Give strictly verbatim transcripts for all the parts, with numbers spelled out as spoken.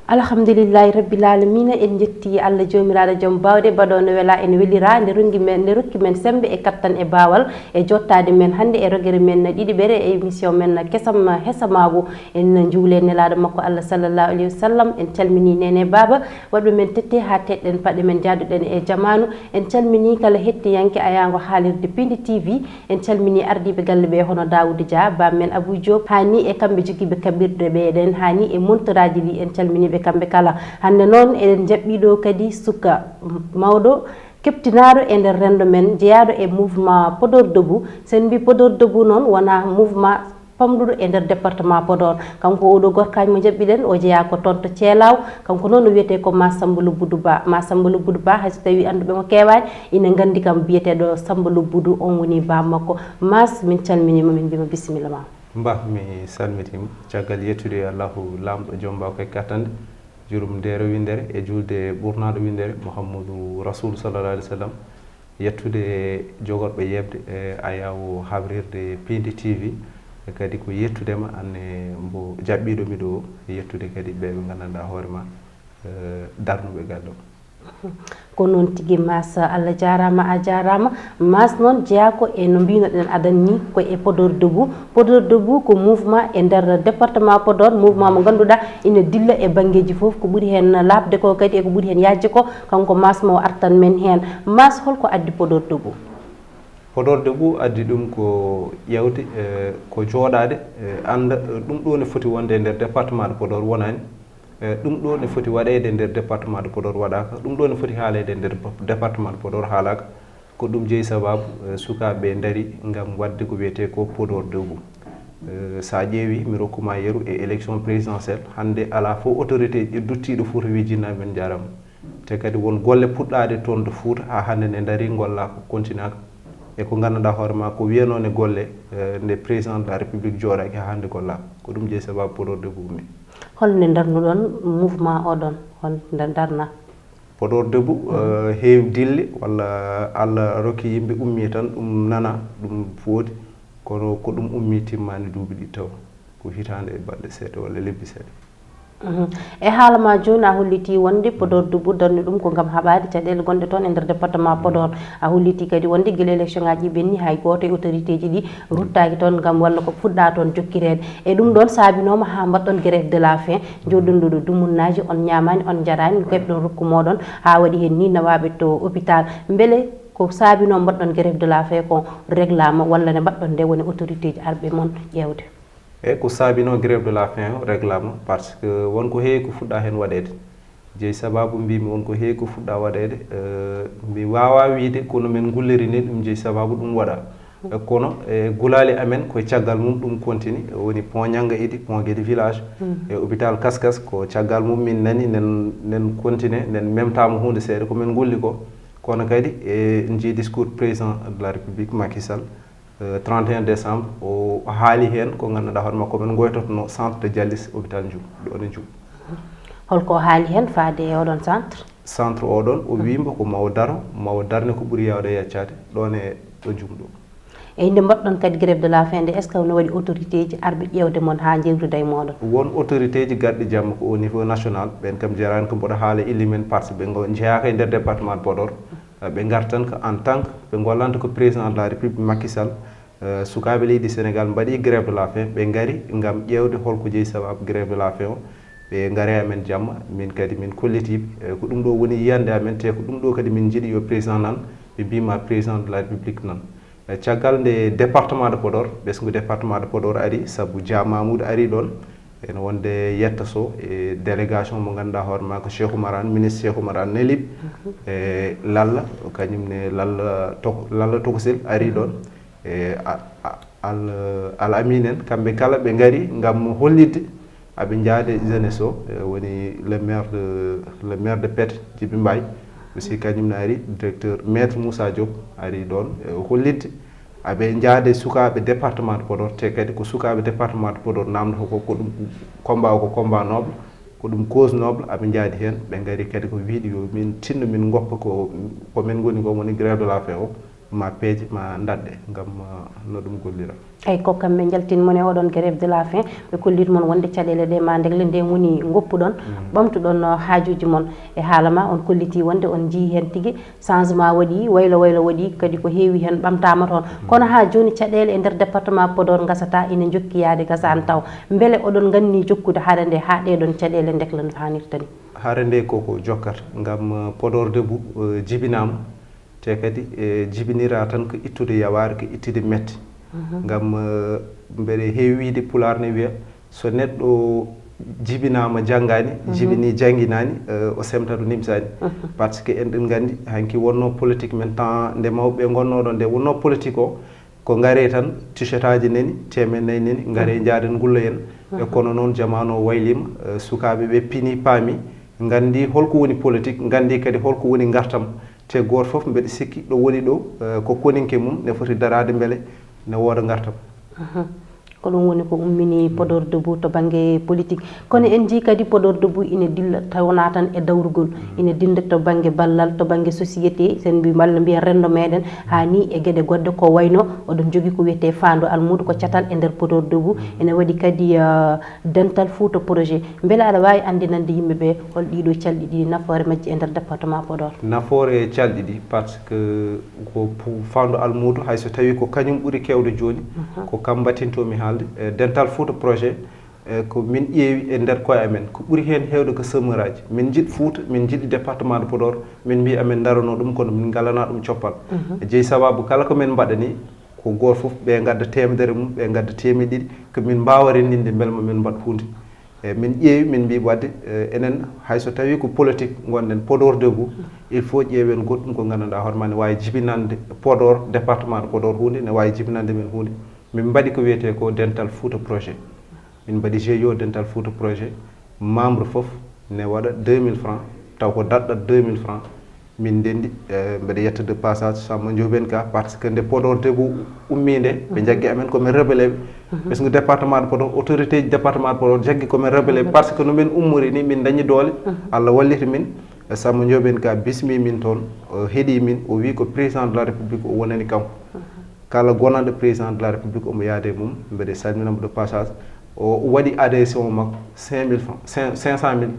Alhamdulillahi rabbil alamina, en jetti Allah jomiraɗo joom bawɗe, baɗono wela en welira nde rongi men, nde rokki men sembe e kattan e bawal e jottade men hande e rogere men ɗiɗiɓere e émission men kesam hesamagu. En juule nelaɗo makko Allah sallallahu alayhi wa sallam, en calmini nene baba waɗɓe men tette ha teɗɗen paɗe men jaaduɗen e jamanu. En calmini kala hettiyanke ayago haalirde Pindi T V. En calmini ardiiɓe galle ɓe hono Daawuda Dia, bammen Abou Diop, haa ni e kamɓe jogiiɓe kaɓirɗe ɓe ɗen, haa ni e montoraaji ɗi, en calmini ɓe kamɓe kala. Hannde noon eɗen jaɓɓi ɗo kadi suka mawɗo keɓtinaaɗo e nder renndo men, jeyaaɗo e mouvement Podor Debout. So en mbi Podor Debout noon wonaa mouvement pamɗuɗo e nder département Podor. Kanko oɗo gorkaajo mo jaɓɓiɗen, o jeyaa ko toon to Ceelaw. Kanko noon o wiyetee ko Ma Samba Lobbudu Ba. Ma Samba Lobbudu Ba, hay so tawii annduɓe mo keewaani, ina nganndi kam biyeteeɗo Samba Lobbudu, on woni ba makko. Maas, min calminiima, min mbiima bisimilla ma. Mbah, mi salmitiima. Caggal yettude Allahu Laamɗo, Joom Mbaaw kay kattanɗe, jurumdeero winndere e juulde ɓurnaaɗo winndere, Muhammadu Rasuulu sallallahu alaihi wasallam, yettude jogorɓe yeɓde e ayaawo habrirde Pindi T V, e kadi ko yettude ma, aan e mbo jaɓɓiiɗo mi ɗo, yettude kadi ɓe ɓe nganndanɗaa hoore ma, eh, darnuɓe galle o. Ko noon tigi, Maas, Allah jaaraama, a jaaraama. Maas noon jeyaa ko e no mbiynoɗen adan ni, ko e Podor Debout. Podor Debout ko mouvement e nder département Podor, mouvement mo ngannduɗaa ina dilla e banngeeji fof, ko ɓuri heen laaɓde ko kadi e ko ɓuri heen yaajde ko, kanko Maas mo artan men heen. Maas, holko addi Podor Debout? Podor Debout addi ɗum ko ƴeewde, eh, ko jooɗaade, eh, annda, eh, ɗum ɗo ne foti wonde e nder département de Podor wonaani. Eh, ɗum ɗo ne foti waɗeede e nder département de Podor waɗaaka, ɗum ɗo ne foti haaleede e nder département de Podor haalaaka. Ko ɗum jeyi sababu, eh, sukaaɓe ndarii ngam waɗde ko wiyetee ko Podor Debout. Eh, so a ƴeewii, mi rokku ma yeru e élection présidentielle, hannde alaa fof autorité ji duttiiɗo Fuuta wii jinnaaɓe men njaaraama. Te kadi won golle puɗɗaaɗe toon to Fuuta haa hannde ne ndarii, ngollaaka, kontinaaka. E ko nganndanɗaa hoore ma ko wiyanoo ne golle, eh, nde président de la République jooɗaaki haa hannde gollaaka. Ko ɗum jeyi sababu Podor Debout ummi. Hol nde ndarnuɗon mouvement oɗon? Hol nde ndarna? Podor Debout, eh, heewi dille, walla Allah rokki yimɓe ummi tan, ɗum nana, ɗum foti, kono ko ɗum ummi timmaani duuɓi ɗiɗi taw, ko hitaande e balɗe seeɗa walla lebbi seeɗa. Mhm. E haala ma jooni, a holliti wonde Podor Debout darni ɗum ko ngam haɓaade caɗeele gonɗe toon e nder département Podor. A holliti kadi wonde gila élection ngaji ɗi ɓenni, hay gooto e autorité ji ɗi ruttaaki toon ngam walla ko fuɗɗa toon jokkireede. E ɗum ɗoon saabinooma haa mbaɗɗon grève de la faim, jooɗɗon ɗo ɗo dumunnaaji, on ñaamaani, on njaraani, keɓɗon rokku mooɗon, haa waɗi heen ni nawaaɓe to hôpital. Mbele ko saabinoo mbaɗɗon grève de la faim ko réglaama, walla nde mbaɗɗon nde woni autorité ji arɓe mon ƴeewde? Eyi, ko saabinoo grève de la faim o réglaama, parce que won ko heewi ko fuɗɗa heen waɗeede. Jeyi sababu mbimi won ko heewi ko fuɗɗa waɗeede, eh, mi waawaa wiyde kono min ngulliri ni ɗum jeyi sababu ɗum waɗa. Eh, kono e gulaali amen ko e caggal mum ɗum continue, woni pont Ñannga Idi, pont Guédé village, e hôpital Kaskas, ko caggal mum min nani nen, nen continue, nen memtaama huunde seeɗa ko min ngulli ko. Kono kadi e njii discours président de la République Macky Sall, eh, trente et un décembre, o haali heen ko nganndanɗaa hoore makko men ngoytotono centre de dialyse hôpital Ndioum, ɗo ne Ndioum. Holko o haali heen faade e oɗon centre? Centre oɗon, o wii mbo ko mawo daro, mawo darne ko ɓuri yaawde yaccaade, ɗoon e ɗo Ndioum ɗo. E nde mbaɗɗon kadi grève de la faim nde, est-ce que no waɗi autorité ji arɓe ƴeewde mon haa njeewtida e mooɗon? Won autorité ji garɗi jamma ko au niveau national, ɓeen kam jaraani ko mboɗo haala illi men, parce que ɓe ngo-, njeyaaka e nder département de Podor. Eh, ɓe ngartan ko en tant que ɓe ngollanta ko président de la République Macky Sall. Eh, sukaaɓe leydi Sénégal mbaɗi grève de la faim, ɓe ngari ngam ƴeewde holko jeyi sababu grève de la faim o. Ɓe ngari amen jamma, min kadi min kollitiiɓe. Eh, ko ɗum ɗo woni yiyannde amen, te ko ɗum ɗo kadi min njiɗi yo président nan, ɓe mbima président de la République nan. Eh, caggal nde département de Podor, ɓesngu département de Podor ari, sabu Dia Mamoudou ari ɗoon, ene wonde yetta so e délégation mo ngannduɗaa hoore ma ko Cheikh Oumar Anne, ministre Cheikh Oumar Anne Nelib, e Lalla, kañum ne Lalla Tok-, Lalla Tokosel ari ɗoon, e a-, a-, Al, Al Amin en, kamɓe kala ɓe ngari ngam hollitde aɓe njaade jeunesse o, e woni le maire de, le maire de Pete, Djiby Mbaye, aussi kañum ne ari, directeur maître Moussa Diop ari ɗoon, e hollitde aɓe njaade sukaaɓe département de Podor, te kadi ko sukaaɓe département de Podor namdotoo ko, ko ɗum combat o ko combat noble, ko ɗum cause noble, aɓe njaadi heen, ɓe ngari kadi ko wiide yo min tinno min ngoppa ko, ko min ngoni ko woni grève de la faim o. ma peeje ma ndaɗɗe ngam no ɗum gollira. Eyi, ko kamɓe njaltin mon e oɗon grève de la faim, ɓe kollit mon wonde caɗeele ɗe ma ndegle nde woni ngoppuɗon, ɓamtuɗon haajuuji mon. E haala ma on kolliti wonde on njii heen tigi changement waɗi, waylo waylo waɗi, kadi ko heewi heen ɓamtaama toon. Kono haa jooni caɗeele e nder département Podor ngasata ina njokki yaade gasaani taw. Mbele oɗon nganni jokkude hare nde haa ɗeɗon caɗeele ndekla no haanirta ni? Hare nde koko jokkata ngam Podor Debout jibinaama. Te kadi e jibinira tan ko ittude yawaare, ko ittude mette. Ngam mbeɗe heewi wiide pulaar ne wiya so neɗɗo jibinaama janngaani, jibini jannginaani, o semta to nimsaani. Parce que en ɗen nganndi hanki wonno politique men temps nde mawɓe ngonnoo ɗon nde wonno politique o, ko ngare tan, t-shirtaaji nani, teemen nayi nani, ngare njaaden ngulloyen. E kono noon jamaanu o wayliima, sukaaɓe ɓe pini paami, nganndi holko woni politique, nganndi kadi holko woni ngartam. Te gooto fof mbeɗa sikki ɗo woni ɗo ko koninke mum ne foti daraade mbele ne wooda ngartam. Ko ɗum woni ko ummini Podor Debout to bannge politique. Kono en njii kadi Podor Debout ina dilla tawnaa tan e dawrugol, ina dilla to bannge ballal, to bannge société, sen mbi walla mbiyen renndo meɗen, haa ni e geɗe goɗɗe ko wayno oɗon njogii ko wiyetee faandu almuudo ko catal e nder Podor Debout. Ina waɗi kadi Dental Fouta Projet. Mbele aɗa waawi anndinande yimɓe ɓe hol ɗiɗo calɗi ɗi nafoore majji e nder département Podor? Nafoore calɗi ɗi parce que ko faandu almuudo hay so tawi ko kañum ɓuri kewde jooni, ko kam mbatintomi haalde. Dental Fouta Projet, ko min ƴeewi e nder koye amen ko ɓuri heen heewde ko chômeur aji. Min njiɗ Fouta, min njiɗi département de Podor, min mbi amen darano ɗum kono min ngalana ɗum coppal. E jeyi sababu kala ko min mbaɗani ko gooto fof ɓe ngadda teemedere mum, ɓe ngadda teemeɗe ɗiɗi ko min mbaawa renndinde mbele ma min mbaɗ huunde. E min ƴeewi min mbi waɗde enen hay so tawi ko politique ngonɗen Podor Debout, il faut ƴeewen goɗɗum ko nganndanɗaa hoore ma ne waawi jibinande Podor, département de Podor huunde, ne waawi jibinande men huunde. Min mbaɗi ko wiyetee ko Dental Fouta Projet. Min mbaɗi G I O Dental Fouta Projet, membre fof ne waɗa deux mille francs, taw ko daɗɗat deux mille francs. Min ndenndi, mbeɗa yetta de passage Samba Ndiobène Ka parce que nde Podor Debout ummii nde ɓe njaggi amen komin rebeleeɓe. Parce que département de Podor, autorité ji département de Podor njaggi komin rebeleeɓe parce que no min ummori ni min dañi doole. Allah walliti min. Samba Ndiobène Ka bismi min toon, o heɗi min, o wi ko président de la république o wonani kanko. Kala gonanɗo président de la république omo yaade mum, mbeɗe salminamo de passage. O waɗi adhésion makko cinq mille francs, cinq cent mille.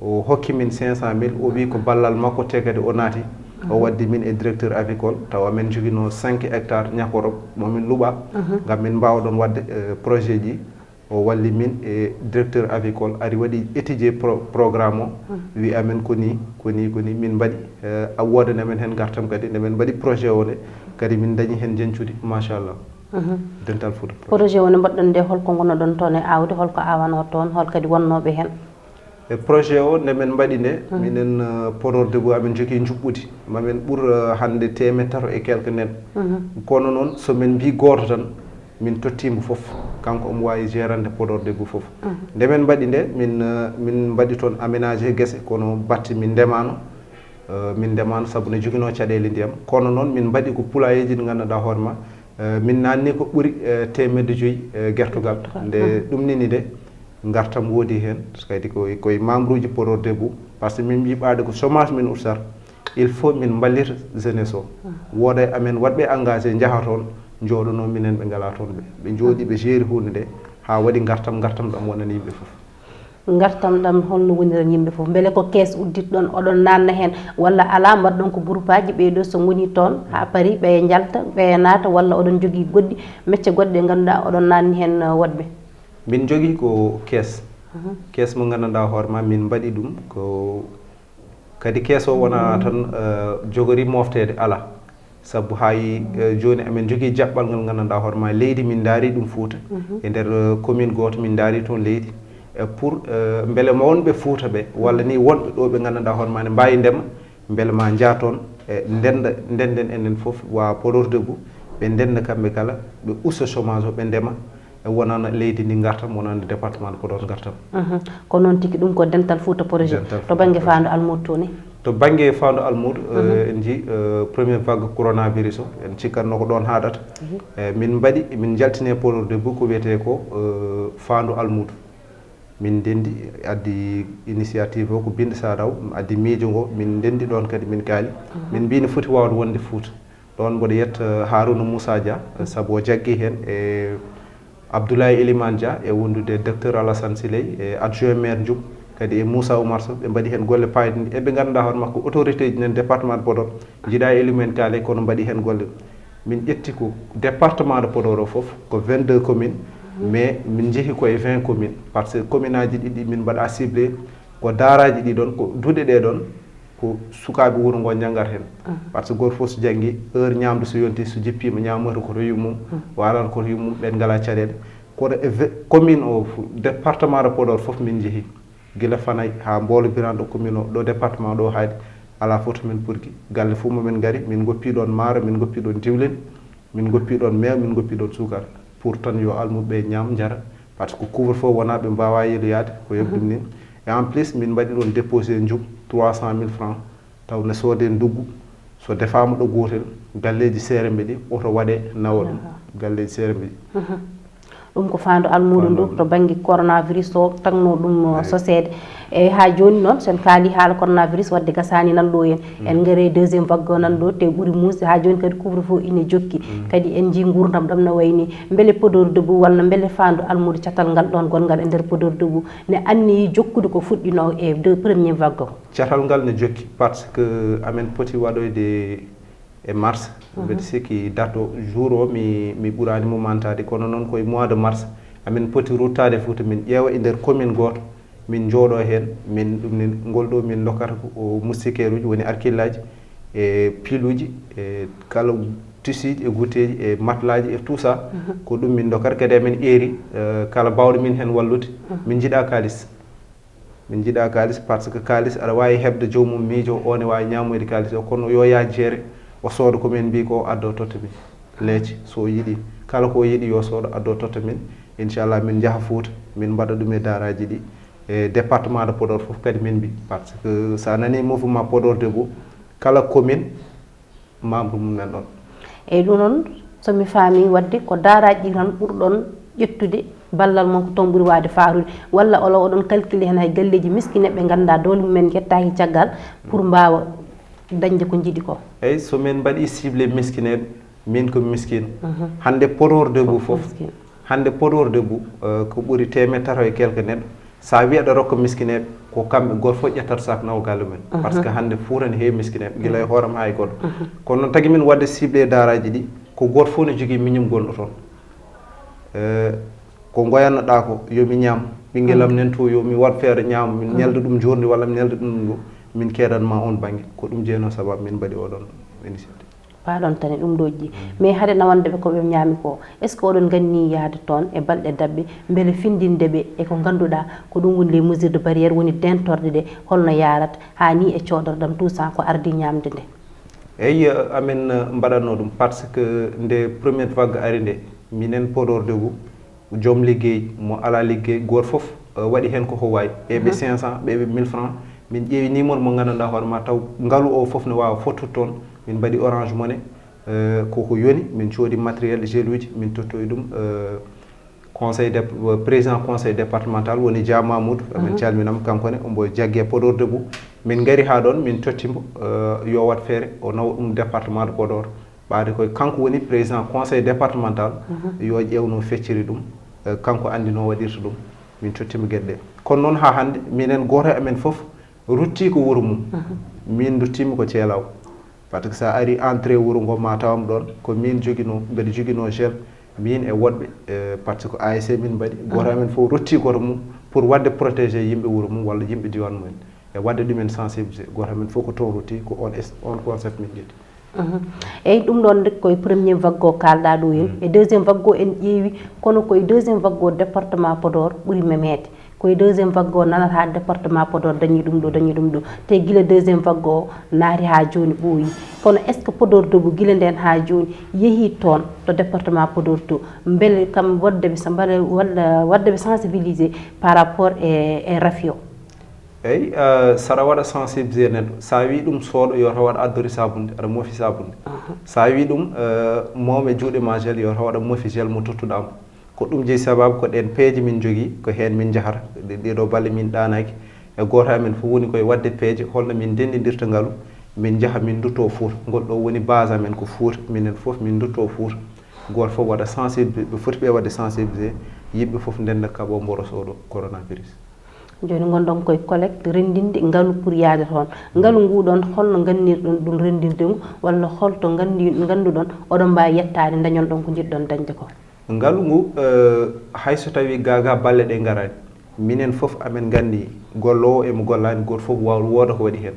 O hokki min cinq cent mille, o wi ko ballal makko te kadi o naati. O waddi min e directeur avicole, tawa amen jogino cinq hectares ñakoro momin luɓa ngam min mbawa ɗon wadde projet ji. O walli min e directeur avicole, ari waɗi étudier programme o, wi amen ko ni ko ni ko ni min mbaɗi. A wodani amen hen gartam kadi nde min mbaɗi projet o nde, kadi min dañi hen jeñcude machallah. Dental Fouta. Projet o nde mbaɗɗon nde, holko gonoɗon toon e awde, holko awano toon, hol kadi wonnoɓe hen? E projet o nde min mbaɗi nde, minen Podor Debout amin jogii njuɓɓudi mamin ɓur hannde teemeɗ tato e quelque neɗɗo. Kono noon so min mbi gooto tan, min tottiimo fof, kanko omo waawi gérande Podor Debout fof. Nde min mbaɗi nde, min min mbaɗi toon aménagé gese kono batte min ndemano. Min ndemano sabu ne joginoo caɗeele ndiyam, kono noon min mbaɗi ko poulayeeji ɗi nganndanɗaa hoore ma. Min naanni ko ɓuri teemedde joyi gertogal. Nde ɗum nini de, ngartam woodi heen, kadi koye koye membre uji Podor Debout, parce que min mbiɓaade ko chômage min uddata. Il faut min mballita jeunesse o, wooda e amen waɗɓe engagé njaha toon, njooɗonoo minen ɓe ngalaa toon ɓe ɓe njooɗi ɓe jeeri huunde nde haa waɗi ngartam, ngartam ɗam wonani yimɓe fof. Ngartam ɗam holno woniran yimɓe fof? Mbele ko kees udditɗon oɗon naanna heen walla alaa, mbaɗɗon ko groupaaji ɓeyɗo so ngoni toon haa paari ɓeya njalta ɓeya naata walla oɗon njogii goɗɗi mecce goɗɗe ɗe ngannduɗaa oɗon naanni heen woɗɓe? Min njogii ko kees, kees mo nganndanɗaa hoore ma min mbaɗi ɗum ko kadi kees o wona tan jogori mofteede alaa. Sabu hay jooni amin njogii jaɓɓal ngal nganndanɗaa hoore ma leydi min ndaari ɗum Fuuta e nder commune gooto min ndaari toon leydi. Pour mbele mawnɓe Fuuta ɓe walla ni wonɓe ɗo ɓe nganndanɗaa hoore ma ne mbaawi ndema, mbele ma njaa toon e ndenda ndenden enen fof waa Podor Debout, ɓe ndenda kamɓe kala, ɓe usta chômage o, ɓe ndema. E wonana leydi ndi ngartam, wonana département de Podor ngartam. Ko noon tigi, ɗum ko Dental Fouta Projet to bannge faandu almuudo to ni. To bannge faandu almuudo, en njii premier vague coronavirus o, en cikkanno ko ɗoon haaɗata. E min mbaɗi, min njaltini e Podor Debout ko wiyetee ko faandu almuudo. Min ndenndi, addi initiative o ko Binnde Saadaw, addi miijo ngo, min ndenndi ɗoon kadi min kaali. Min mbii ne foti waawde wonde Fuuta. Ɗoon mboɗo yetta Harouna Moussa Dia, sabu o jaggi heen e Abdoulaye Elimane Dia e wondude docteur Alassane Siley e adjoint maire Djoum, kadi e Moussa Oumar Sow, ɓe mbaɗi heen golle paayɗe. Eɓe ngannduɗaa hoore makko autorité ji nen département de Podor, njiɗaa e Elimane Kalé, kono mbaɗi heen golle. Min ƴetti ko département de Podor o fof, ko vingt-deux communes, mais min njehi ko e vingt communes, par ce que commune aji ɗiɗi min mbaɗa ciblé, ko daaraji ɗi ɗoon, ko duɗe ɗe ɗoon, ko sukaaɓe wuro ngo njanngat heen. Par ce que gooto fof so janngi, heure ñaamdu so yonti, so jippiima, ñaamoyta koto yummum, waarata koto yummum, ɓeen ngalaa caɗeele. Kono e ve-, commune o fof, département de Podor fof min njehi. Gila Fanay haa Mboolo Biranɗo, commune o, ɗo département ɗo haaɗi, alaa fof to min purgi. Galle fof mo min ngari, min ngoppi ɗoon maaro, min ngoppi ɗoon diwlin, min ngoppi ɗoon meew, min ngoppi ɗoon suukar. Pour tan yo almuɓe ñaam, njara, par ce que couvre-feu wonaa ɓe mbaawaa yeloyaade, ko yoɓ ɗum ni. Et en plus, min mbaɗi ɗoon déposé nju trois cent mille francs, taw ne soodee nduggu, so defaama ɗo gootel, galleeji seeremɓe ɗi, oto waɗe nawa ɗum, galleeji seeremɓe ɗi. Ɗum ko faandu almuudo ndu to bannge coronavirus o, tagnoo ɗum soseede. Eyi, haa jooni noon, so en kaali haala coronavirus, waɗde gasaani nan ɗo en. En ngari e deuxième vague o nan ɗo, te ɓuri muusde. Haa jooni kadi couvre-feu ine jokki. Kadi en njii nguurndam ɗam no wayi ni. Mbele Podor Debout walla mbele faandu almuudo catal ngal ɗoon gonngal e nder Podor Debout ne anniyii jokkude ko fuɗɗinoo e deux premier vague o? Catal ngal ne jokki, par ce que amen poti waɗoyde e mars. Mbeɗa sikki date o, jour o, mi, mi ɓuraani mo mantaade, kono noon ko e mois de mars amin poti ruttaade Fuuta, min ƴeewa e nder commune gooto, min njooɗo heen, min ɗum ni, ngol ɗo min ndokkata ko o moustiquaire uji, woni arkillaji e piluji e kala tissuji e gutteji e matelas ji e tout ça. Ko ɗum min ndokkata. Kadi amin ƴeeri, eh, kala baawɗo min heen wallude, min njiɗa kaalis. Min njiɗa kaalis, par ce que kaalis aɗa waawi heɓde joomum miijo, o ne waawi ñaamoyde kaalis o, kono yo yaa jeere, o sooda ko min mbii ko, o adda o totta min. Leec, so o yiɗi, kala ko o yiɗi yo soodo, adda o totta min. Inchallah, min njaha Fuuta, min mbaɗa ɗum e daaraji ɗi. E département de Podor fof kadi min mbi, par ce que so a nani mouvement Podor Debout, kala commune, membre mum nan ɗon. Eyi, ɗum noon, so mi faami, waɗde ko daaraji ɗi tan ɓurɗon ƴettude ballal mon, ko toon ɓuri waawde faarude, walla olo oɗon calculé heen hay galleeji miskineɓe ɓe ngannduɗaa doole mumen njettaaki caggal, pour mbaawa dañde ko njiɗi ko? Eyi, so min mbaɗi ciblé miskineɓe, min ko miskino. Hannde Podor Debout fof, hannde Podor Debout, eh, ko ɓuri teemeɗɗe tato e quelque neɗɗo. So a wii aɗa rokka miskineɓe, ko kamɓe gooto fof ƴettata sac nawa galle mum. Par ce que hannde Fuuta ne heewi miskineɓe, gila e hooram haa e goɗɗo. Kono noon, tagi min waɗde ciblé daaraji ɗi, ko gooto fof ne jogii miñum gonɗo toon. Eh, ko ngoyannoɗaa ko, yo mi ñaam, ɓinngelam nen to, yo mi waɗ feere ñaama, min ñalda ɗum njoorndi walla mi ñalda ɗum ɗum ɗo, min keedan ma oon bannge. Ko ɗum jeynoo sababu min mbaɗi oɗon initiative. Paaɗon tan e ɗum ɗo ji. Mais hade nawande ɓe ko ɓe ñaami ko, est-ce que oɗon nganni yahde toon e balɗe daɓɓe, mbele findinde ɓe e ko ngannduɗaa ko ɗum woni les mesures de barrière, woni dentorɗe ɗe, holno yaarata, haa ni e coodorɗam tout ça ko ardi ñaamde nde? Eyi, eh, amin, eh, mbaɗatno ɗum, par ce que nde première vague ari nde, minen Podor Debout, joom liggey, mo alaa liggey, gooto fof, eh, waɗi heen ko ko waawi. Ɓe ɓe cinq cents, ɓe ɓe mille francs. Min ƴeewi numéro mo nganndanɗaa hoore ma, taw ngalu o fof ne waawa fottude toon. Min mbaɗi Orange Money, eh, ko ko yoni, min coodi matériel, geluji, min tottoyi ɗum, eh, conseil dép-, eh, président conseil départemental woni Dia Mamoudou, min calminam, kanko ne, omo jagge Podor Debout. Min ngari haa ɗoon, min totti mo, eh, yo waɗ feere, o nawa ɗum département de Podor. Ɓaade koye kanko woni président conseil départemental, yo ƴeew no fecciri ɗum, eh, kanko anndi no waɗirta ɗum, min tottima geɗe ɗe. Kono noon haa hannde, minen gooto e amen fof rutti ko wuro mum. Min nduttiimi ko Ceelaw. Par ce que so a ari entrée wuro ngo ma tawam ɗoon, ko min joginoo, mbeɗa joginoo gel, min e woɗɓe, eh, par ce que A S C min mbaɗi, gooto e amen fof rutti goto mum pour waɗde protégé yimɓe wuro mum walla yimɓe diwan mum en. E waɗde ɗumen sensibilisé, gooto e amen fof ko toon rutti, ko on es-, on concept min njetti. Eyi, ɗum ɗoon nde koye premier vague o kaalɗaa ɗo en. E deuxième vague o en ƴeewi, kono koye deuxième vague o département Podor ɓuri memeede. Koye deuxième vague o nanata département Podor dañi ɗum ɗo, dañi ɗum ɗo. Te gila deuxième vague o naati haa jooni ɓooyi. Kono est-ce que Podor Debout gila ndeen haa jooni yehii toon to département Podor to? Mbele kam waɗde ɓe sa-, mbele waɗ-, waɗde ɓe sensibilisé par rapport e, e rafi o? Eyi, eh, saɗa waɗa sensibilisé neɗɗo, sa wi ɗum sooɗo, yo taw aɗa addori sabunde, aɗa moofi sabunde. Sa wi ɗum, eh, mawme juuɗe ma gel, yo taw aɗa moofi gel mo tottuɗa mo. Ko ɗum jeyi sababu ko ɗen peeje min jogii, ko heen min njahata. Ɗe-, ɗeɗo balle min ɗaanaaki. E gooto amen fof woni koye waɗde peeje, holno min ndenndindirta ngalu, Min njaha, min ndutto Fuuta. Ngol ɗo woni base amen ko Fuuta. Minen fof min ndutto Fuuta. Gooto fof waɗa sensibilisé, ɓe foti ɓe waɗde sensibilisé, yimɓe fof ndenda kaɓo mboroso ɗo coronavirus. Jooni ngonɗon koye collecte renndinde ngalu pour yahde toon. Ngalu ngu ɗon, holno nganndirɗon ɗum renndinde ngu, walla holto nganndi-, ngannduɗon oɗon mbaawi yettaade, ndañon ɗon ko njiɗɗon dañde ko? Ngalu ngu, eh, hay so tawii gaa gaa balle ɗe ngaraani, minen fof amen nganndi golloowo e mo gollaani, gooto fof waaw-, wooda ko waɗi heen.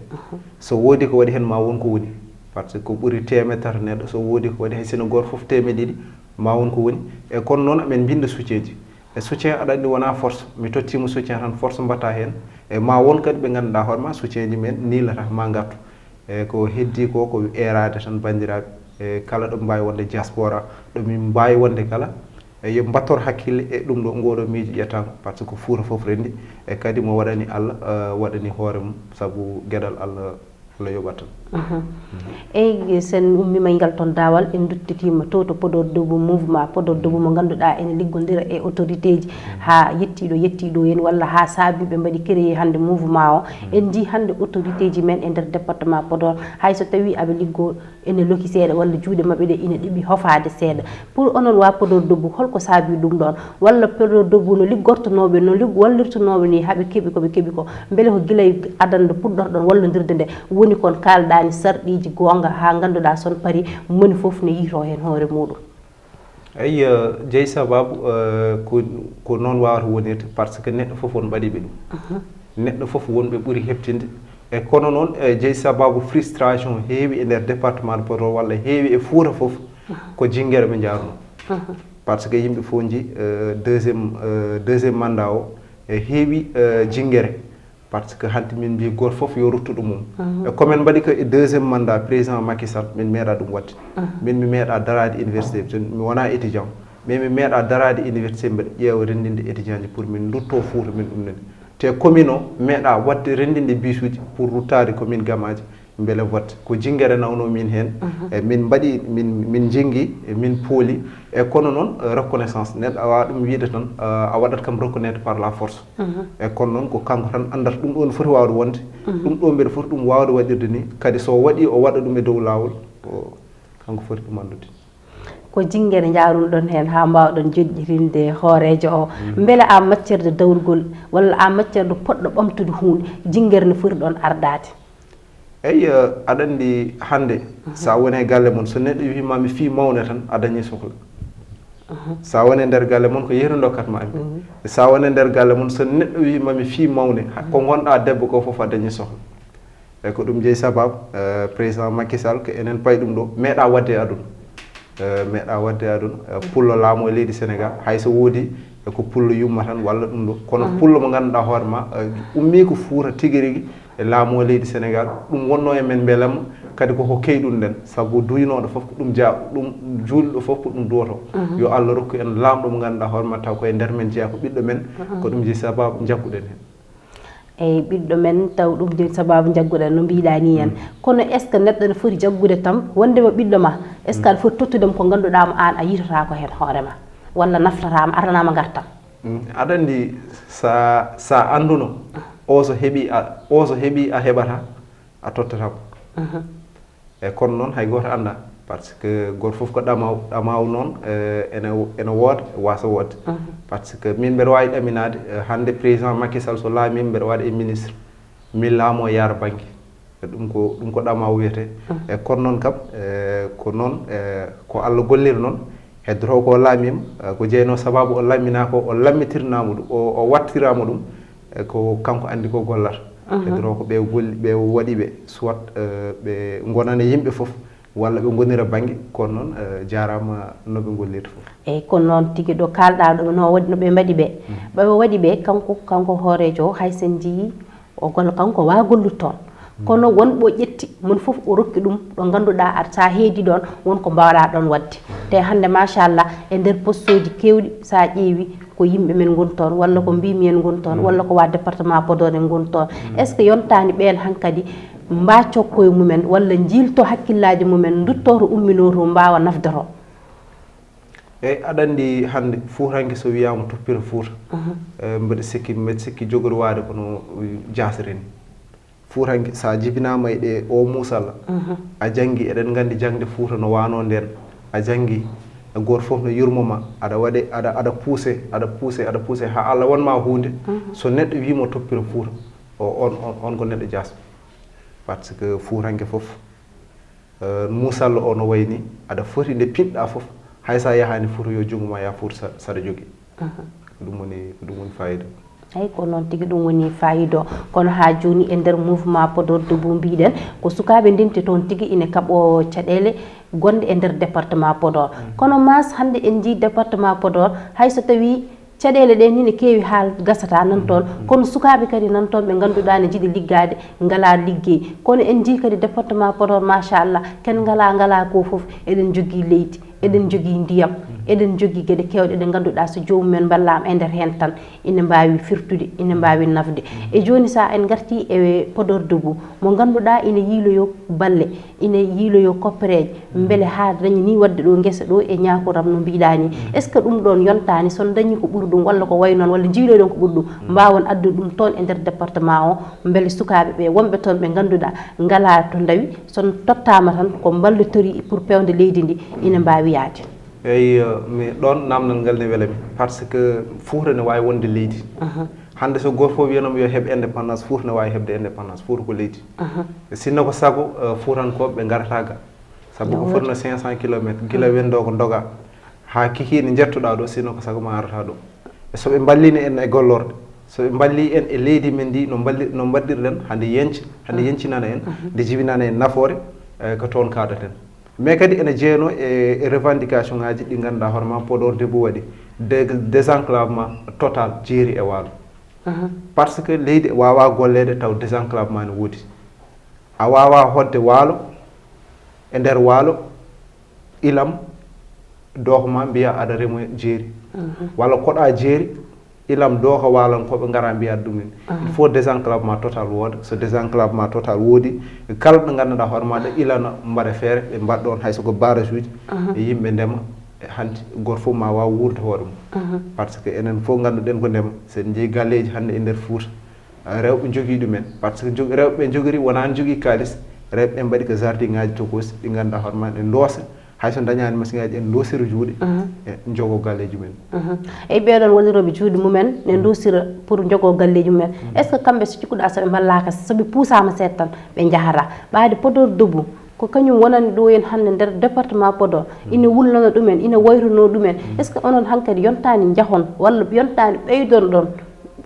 So woodi ko waɗi heen, ma won ko woni. Par ce que ko ɓuri teemedere tati neɗɗo, so woodi ko waɗi, hay sinno gooto fof teemedde ɗiɗi, ma won ko woni. E kono noon, amen mbinnda soutien ji. E soutien, aɗa anndi, wonaa force. Mi tottiima soutien tan, force mbaɗta heen. E ma won kadi ɓe ngannduɗaa hoore ma, soutien ji men niilata, ma ngartu. E ko heddii ko, ko eeraade tan, banndiraaɓe. E kala ɗo mbaawi wonde diaspora, ɗo min mbaawi wonde kala, e yo mbattor hakkille e ɗum ɗo, ngoo ɗo miijo ƴettaama, par ce que Fuuta fof renndi, e kadi mo waɗani Allah, eh, waɗani hoore mum, sabu geɗal Allah, Allah yoɓat tan. Mhm. Eyyi, sen ummiima e ngal toon daawal, en nduttitiima to, to Podor Debout, mouvement Podor Debout mo ngannduɗaa ene liggondira e autorité ji, haa yettii ɗo, yettii ɗo heen, walla haa saabii ɓe mbaɗi créé hannde mouvement o. En njii hannde autorité ji men e nder département Podor, hay so tawii aɓe liggoo ene loki seeɗa, walla juuɗe maɓɓe ɗe ina ɗeɓi hofaade seeɗa. Pour onon waa Podor Debout, holko saabii ɗum ɗoon? Walla Podor Debout no liggortonooɓe, no lig-, wallirtonooɓe ni, haa ɓe keɓi ko ɓe keɓi ko? Mbele ko gila e adannde puɗɗorɗon wallondirde nde woni kon kaalɗaani sarɗiiji goonga, haa ngannduɗaa son pari, moni fof ne yiytoo heen hoore muuɗum? Eyi, eh, jeyi sababu, eh, ko, ko noon waawata wonirde, par ce que neɗɗo fof won mbaɗiiɓe ɗum. Mhm. Neɗɗo fof won ɓe ɓuri heɓtinde. E kono noon, eh, jeyi sababu frustration heewi e nder département de Podor walla heewi e Fuuta fof, ko Jinngere ɓe njaarnoo. Mhm. Par ce que yimɓe fof njii, eh, deuxième, eh, deuxième mandat o, e heewi, eh, Jinngere. Par ce que hanti min mbii gooto fof yo ruttu ɗum mum. Mhm. E ko min mbaɗi ko e deuxième mandat président Macky Sall, min meeɗa ɗum waɗde. Mhm. Min mi meeɗa daraade université, mi wonaa étudiant. Mais mi meeɗa daraade université mbeɗa ƴeewa renndinde étudiant ji pour min ndutto Fuuta min ɗum nene. Te commune o meeɗa waɗde renndinde bisuuji pour ruttaade commune Gamaaji mbele vote. Ko Jinngere nawnoo min heen. Mhm. E min mbaɗi, min, min njinngi, e min pooli. E kono noon, eh, reconnaissance, neɗɗo a waawaa ɗum wiyde tan, eh, a waɗat kam reconnaître par la force. Mhm. E kono noon ko kanko tan anndata ɗum ɗo no foti waawde wonde. Mhm. Ɗum ɗo mbeɗa foti ɗum waawde waɗirde ni. Kadi so o waɗi, o waɗa ɗum e dow laawol, ko kanko foti ɗum anndude. Ko Jinngere njaarunɗon heen haa mbaawɗon joɗɗirinde hooreejo o. Mm. Mbele en matière de dawrugol walla en matière de poɗɗo ɓamtude huunde, Jinngere no foti ɗoon ardaade? Eyi, eh, aɗa anndi hannde, mhm, so a woni e galle mon, so neɗɗo wii ma mi fii mawne tan, a dañii sohla. Mhm. So a woni e nder galle mon, ko yeru ndokkat ma amin. Mhm. So a woni e nder galle mon, so neɗɗo wii ma mi fii mawne, ha-, ko ngonɗa debbo ko fof, a dañii sohla. E ko ɗum jeyi sababu, eh, président Macky Sall, ko enen payi ɗum ɗo, meeɗa waɗde e aduna. Eh, meeɗa waɗde e aduna, eh, pullo laamu e leydi Sénégal, hay so woodi, e ko pullo yumma tan walla ɗum ɗo. Kono, mhm, pullo mo ngannduɗaa hoore ma, eh, ummii ko Fuuta tigi rigi e laamu e leydi Sénégal, ɗum wonnoo e men mbelamma, kadi koko keyɗunɗen, sabu duynooɗo fof ko ɗum jaa-, ɗum juulɗo fof ko ɗum duwoto. Mhm. Yo Allah rokku en laamɗo mo ngannduɗaa hoore ma taw ko e nder men jeyaa, ko ɓiɗɗo men, mhm, ko ɗum jeyi sababu njagguɗen heen. Eyi, ɓiɗɗo men, taw ɗum jeyi sababu njagguɗen, no mbiɗa ni en. Mm. Kono est-ce que neɗɗo ne foti jaggude tan, wondema ɓiɗɗo ma, est-ce que, mm, aɗa foti tottude mo ko ngannduɗaa mo aan a yitata ko heen hoore ma, walla naftata ma, arana ma ngartam? Mm, aɗa anndi, sa, sa annduno, o so heɓi a, o so heɓi a heɓata, a tottata mo. Mhm. E kono noon, hay gooto anndaa, par ce que gooto fof ko ɗamaw, ɗamaw noon, eh, ene, ene wooda, waasa woodde. Mhm. Par ce que min mbeɗa waawi ɗaminaade, eh, hannde président Macky Sall so laamiima, mbeɗa waɗa e ministre, min laamoo yaara bannge. E ɗum ko, ɗum ko ɗamaw wiyetee. Mhm. E kono noon kam, eh, ko noon, eh, ko Allah golliri noon, heddotoo ko o laamiima, eh, ko jeynoo sababu o lamminaa ko, o lammitirnaama ɗum, o, o waɗtiraama ɗum, e ko kanko anndi ko gollata. Mhm. Heddotoo ko ɓe golli, ɓe waɗi ɓe, soit, eh, ɓe ngonana yimɓe fof, walla ɓe ngonira bannge, kono noon, eh, jaaraama no ɓe ngollirta fof. Eyi, kono noon tigi ɗo kaalɗaa ɗo, no waɗi, no ɓe mbaɗi ɓe. Mhm. Ɓe waɗi ɓe, kanko, kanko hooreejo o, hay sen njiyii, o golla kanko, wa gollude toon. Kono won ɓo ƴetti, moni fof o rokki ɗum ɗo ngannduɗaa, aɗa, sa heedi ɗoon, won ko mbaawɗaa ɗoon waɗde. Te hannde, machallah, e nder postoji keewɗi, sa ƴeewi, ko yimɓe men ngoni toon, walla ko mbimi en ngoni toon, walla ko wa département Podor en ngoni toon. Est-ce que yontaani ɓeen hankadi mba cokkoye mumen, walla njiilto hakkillaaji mumen, ndutto to umminoo to, mbaawa nafde to? Eyi, aɗa anndi hannde Fuutanke so wiyaama toppira Fuuta, mhm, eh, mbeɗa sikki, mbeɗa sikki jogori waade kono jaasere ni. Fuutanke, so a jibinaama e ɗe o muusalla, a janngi, eɗen nganndi jaŋde Fuuta no waanoo ndeen, a janngi, gooto fof no yurmo ma, aɗa waɗe, aɗa, aɗa puuse, aɗa puuse, aɗa puuse, haa Allah won ma huunde, so neɗɗo wii mo toppiro Fuuta, o, on, on, on ko neɗɗo jaasɗo. Par ce que Fuutanke fof, eh, muusalla o no wayi ni, aɗa foti nde piɗɗa fof, hay so a yahaani Fuuta yo junngo ma yaa Fuuta sa-, saɗa jogii. Ko ɗum woni, ko ɗum woni faayiida. Eyi, ko noon tigi ɗum woni faayiida o. Kono haa jooni e nder mouvement Podor Debout mbiɗen, ko sukaaɓe ndenti toon tigi ine kaɓoo caɗeele gonɗe e nder département Podor. Kono Mass, hannde en njii département Podor, hay so tawii caɗeele ɗe ni ne keewi haa gasata nan toon, kono sukaaɓe kadi nan toon ɓe ngannduɗaa ne njiɗi liggaade, ngalaa liggey. Kono en njii kadi département Podor, machallah, ken ngalaa, ngalaa ko fof, eɗen njogii leydi, eɗen njogii ndiyam, eɗen njogii geɗe keewɗe ɗe ngannduɗaa so joomum en mballaama e nder heen tan, ina mbaawi firtude, ina mbaawi nafde. E jooni, so en ngartii e Podor Debout, mo ngannduɗaa ina yiiloyo balle, ina yiiloyo koppereeje, mbele haa dañi ni waɗde ɗo ngesa ɗo e ñaakuram no mbiɗaa ni. Est-ce que ɗum ɗoon yontaani, so dañi ko ɓuri ɗum, walla ko wayi noon, walla njiiloyɗon ko ɓuri ɗum, mbaawon addude ɗum toon e nder département o, mbele sukaaɓe ɓe, wonɓe toon ɓe ngannduɗaa ngalaa to ndawi, so tottaama tan ko mballotori pour peewde leydi ndi, ina mbaawi yahde? Eyi, eh, mi, ɗoon naamnal ngal ne wela mi, par ce que Fuuta ne waawi wonde leydi. Hannde so gooto fof wiyanoo yo heɓ indépendance, Fuuta ne waawi heɓde indépendance, Fuuta ko leydi. Sinno ko sago, eh, Fuutankooɓe ɓe ngarata ga, sabu ko fotno cinq cent kilomètres, gila Wendo ko ndoga, haa kikiiɗe njettoɗaa ɗo, sinno ko sago ma arata ɗo. E so ɓe mballini en e gollorɗe, so ɓe mballi en e leydi men ndi, no mballi, no mbaɗirɗen hannde yenci, hannde yencinana en, nde jibinana en nafoore, eh, ko toon kaaɗaten. Mais kadi ene jeyanoo e, e revendication ngaaji ɗi ngannduɗaa hoore ma Podor Debout waɗi, de-, désenclavement total Jeeri e Waalo. Par ce que leydi waawaa golleede taw désenclavement ne woodi. A waawaa hoɗde Waalo, e nder Waalo, ilam, dooka ma mbiya aɗa remo Jeeri. Walla koɗa Jeeri, ilam dooka Waalankooɓe ngara mbiya ɗum en. Il faut désenclavement total wooda. So désenclavement total woodi, kala ɗo ngannduɗaa hoore maaɗa ilana mbaɗa feere, ɓe mbaɗa ɗoon hay so ko barrage uji, e yimɓe ndema, e hanti gooto fof ma waaw wuurde hoore mum. Par ce que enen fof ngannduɗen ko ndema. So en njehii galleeji hannde e nder Fuuta, rewɓe njogii ɗum en. Par ce que jog-, rewɓe ɓe njogori, wonaa njogii kaalis, rewɓe ɓe mbaɗi ko jardin ngaaji tokoosi, ɗi ngannduɗaa hoore ma, ɗe ndoosa, hay so dañaani masiŋaaji, en ndoosira juuɗe, e njogo galleeji men. Eyi, ɓeeɗoon wonirooɓe juuɗe mumen, ne ndoosira pour njogo galleeji mumen. Est-ce que kamɓe, so cikkuɗaa, so ɓe mballaaka, so ɓe puusaama seeɗa tan, ɓe njahata? Ɓaade Podor Debout, ko kañum wonani ɗo en hannde nder département Podor, ina wullana ɗumen, ina wayruno ɗumen. Est-ce que onon hankadi yontaani njahon, walla yontaani ɓeydon ɗon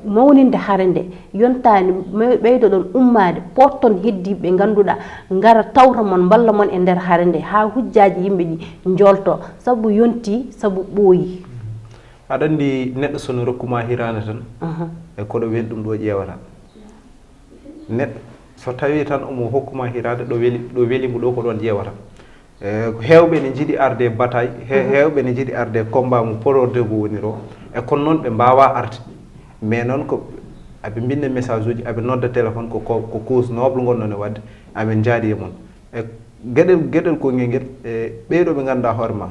mawninde hare nde, yontaani me-, ɓeydoɗon ummaade, pootton heddiiɓe ɓe ngannduɗaa, ngara tawta mon, mballa mon e nder hare nde, haa hujjaaji yimɓe ɗi njoolto, sabu yontii, sabu ɓooyi? Aɗa anndi, neɗɗo so no rokkuma hiraande tan, e koɗo weli ɗum ɗo ƴeewata. Neɗɗo, so tawii tan omo hokkuma hiraande, ɗo weli, ɗo weli mo ɗo, ko ɗoon ƴeewata. E, ko heewɓe ne njiɗi arde bataille, he-, heewɓe ne njiɗi arde combat mo Podor Debout woni ɗo. E kono noon ɓe mbaawaa arde. Mais noon ko aɓe mbinda message uji, aɓe nodda téléphone, ko, ko, ko cause noble ngonno ne waɗde, amin njaadi e mon. E geɗel, geɗel konngel ngel, e ɓee ɗo ɓe ngannduɗaa hoore ma,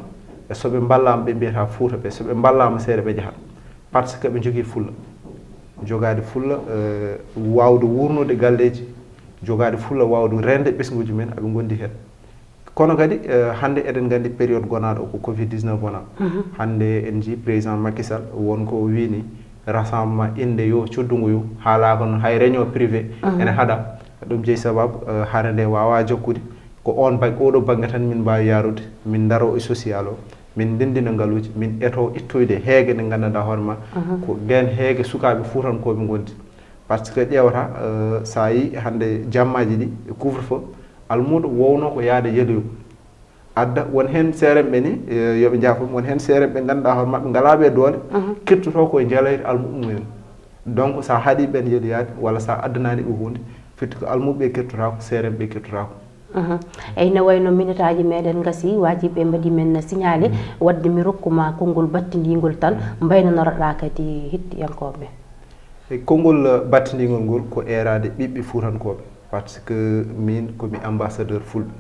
e so ɓe mballaama ɓe mbiyata Fuuta ɓe, so ɓe mballaama seeɗa ɓe njahat. Par ce que ɓe njogii fulla. Jogaade fulla, e, waawde wuurnude galleeji, jogaade fulla waawde reende ɓesnguuji men, aɓe ngondi heen. Kono kadi, eh, hannde eɗen nganndi période gonaaɗo ko covid dix-neuf wonaa. Hannde en njii président Macky Sall won ko o wiini, rassemblement innde yo, cuddu ngu yo, haalaaka noon hay réunion privé ene haɗa. Ɗum jeyi sababu, eh, hare nde waawaa jokkude. Ko oon bag-, oɗo bannge tan min mbaawi yaarude, min ndaroo e social o, min ndenndina ngaluuji, min etoo ittoyde heege nde nganndanɗaa hoore ma, ko ndeen heege sukaaɓe fuutankooɓe ngondi. Par ce que ƴeewata, eh, so a yii hannde jammaaji ɗi, e couvre-feu, almuudo wowno ko yaade yeloyo. Adda won heen seeremɓe ni, eh, yo ɓe njaafo, won heen seeremɓe ngannduɗaa hoore maɓɓe ngalaa ɓe doole, kettoto ko e njeloyde almuɓɓe mumen. Donc, so a haɗi ɓeen yeloyaade, walla so a addanaani ɓe huunde, firti ko almuɓɓe kettotaako, seeremɓe kettotaako. Eyi, ne wayno minitaaji meɗen ngasi, waajiɓe mbaɗi men signalé, waɗde mi rokkuma konngol battindiingol tan, mbaynanoraɗa kadi hettiyankooɓe. E konngol, eh, battindiingol ngol ko eeraade ɓiɓɓe fuutankooɓe, par ce que min ko mi ambassadeur fulɓe.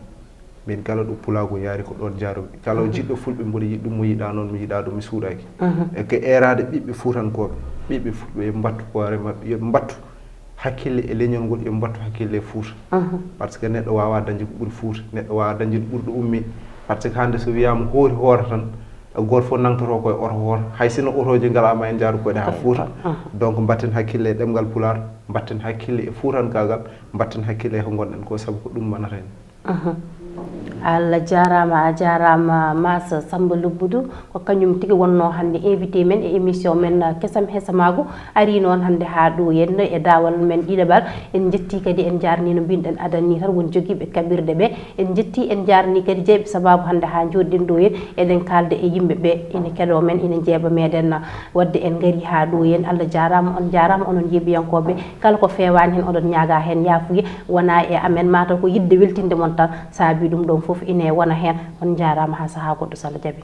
Min kala ɗo pulaagu yaari ko ɗoon njaarumi. Kala o jiɗɗo fulɓe mboɗo yiɗi ɗum, mo yiɗaa noon mi yiɗaa ɗum, mi suuɗaaki. E ko eeraade ɓiɓɓe fuutankooɓe, ɓiɓɓe fulɓe yo mbattu hoore maɓɓe, yo mbattu hakkille e leñol ngol, yo mbattu hakkille e Fuuta. Par ce que neɗɗo waawaa dañde ko ɓuri Fuuta, neɗɗo waawaa dañde ko ɓuri ɗo ummi. Par ce que hannde so wiyaama hoori hoore tan, gooto fof nangtotoo koye oto hoore, hay sinno otooji ngalaa ma en njaaru koyɗe haa Fuuta. Donc mbatten hakkille e ɗemngal Pulaar, mbatten hakkille e fuutankaagal, mbatten hakkille e ko ngonɗen ko, sabu ko ɗum wonata en. Allah jaaraama, a jaaraama Mass Samba Lubbudu, ko kañum tigi wonnoo hannde invité men e émission men Kesam Hesamaagu. Ari noon hannde haa ɗo henna e daawal men ɗiɗaɓal. En njettii kadi, en njaarnii no mbinɗen adan nii tan won jogiiɓe kaɓirɗe ɓe. En njettii, en njaarnii kadi jeyɓe sabaabu hannde haa njooɗiɗen ɗo heen, eɗen kaalda e yimɓe ɓe ina keɗoo men, ina njeeɓa meɗen. Waɗde en ngarii haa ɗo heen, Allah jaaraama, on njaaraama onon yeeɓiyankooɓe. Kala ko feewaani heen oɗon ñaagaa heen yaafuya, wonaa e amen, mataw ko yiɗde weltinde mon tan saabii ɗum. Ɗoon fof ine wona heen. On njaaraama haa sahaa goɗɗo so Allah jaɓii.